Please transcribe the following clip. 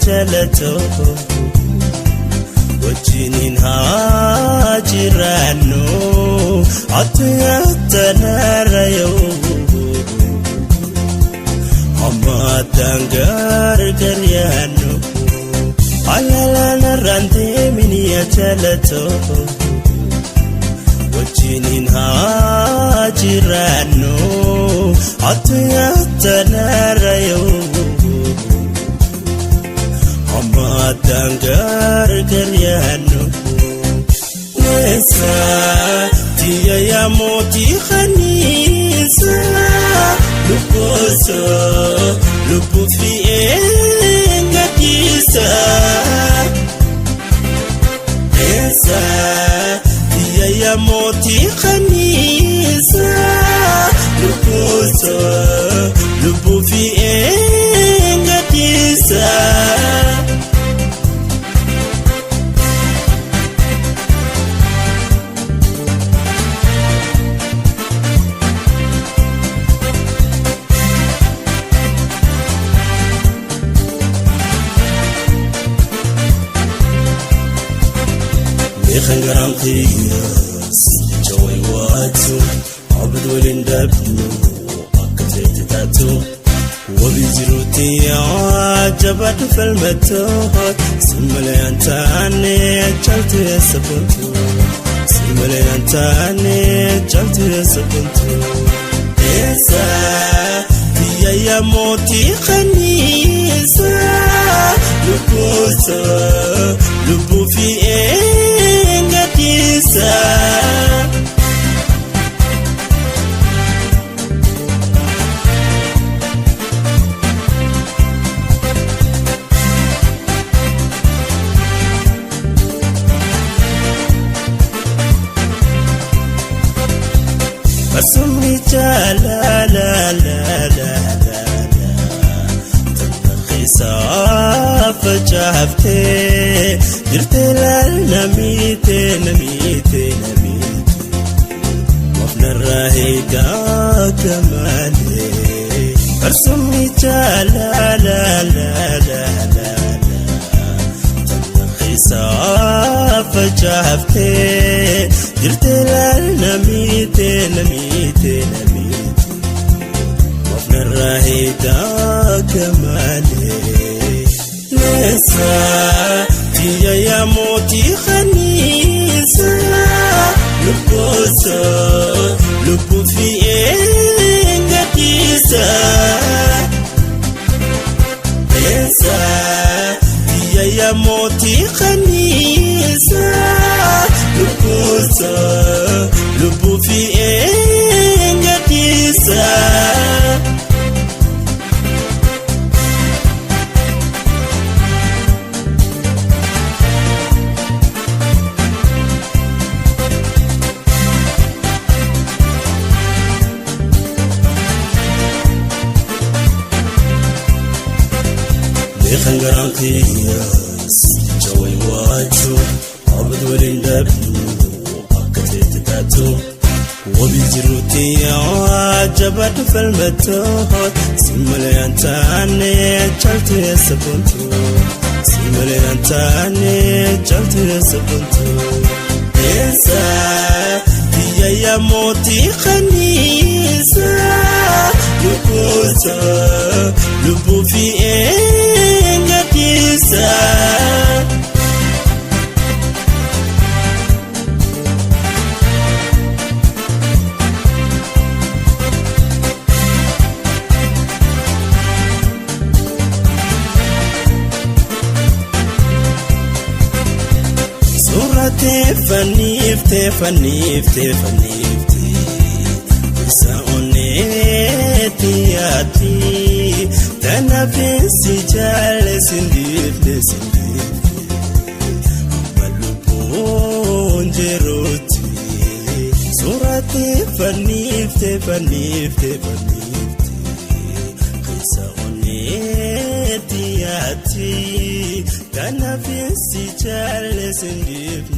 jalato wajjiniin haa jiraannu addunyaa tanarra yoo hammataan gargar yaannu alaalaanarraan deemini jalato wajjiniin haa jiraannu addunyaa tanarra yoo hammataan gargar yaannu. Nessa tiya ya moti khanisa lubuso lubu fi engatisa. Nessa tiya ya moti khanisa lubuso lubu fi engatisa. Meeqan qiyas jaway waatu abad waliin dhabnu akka feete taatu wabii jiruutti jabaadhu falmatoo si malee an taane caaltu eessa buntu si malee an taane caaltu eessa buntu. Eessa tiyya yaa mootii kanniisa lubbuusa lubbuu fi engatisa. Asumni jaalala tannaqisaa facaaftee jirtee laal namiite namiite namiite wafnarraa eegaa kamalee. Asumni jaalala tannaqisaa facaaftee jirtee laal namiite namiite namiite wafnarraa eegaa kamalee. Nessa tiyya yaa mootii kanniisa lubbuusa lubbuu fi engatisa. Nessa tiyya yaa mootii kanniisa lubbuusa lubbuu fi engatisa. Meeqan garaan qiyas jaway waatu abad waliin dhabnu akka feete taatu wabii jiruutti jabaadhu falmatoo si malee an taane caaltu eessa buntu si malee an taane caaltu eessa buntu. Eessa tiyya yaa mootii kanniisa lubbuusa lubbuu fi engatisa. Suuraa teeffaniiftee fanniiftee fanniiftee isa onneetti yaatti tanaafin si jaalle sindiifne sindiifne amma lubbuun jiruutti. Suuraa teeffaniiftee fanniiftee fanniiftee isa onneetti yaatti tanaafin si jaalle sindiifne.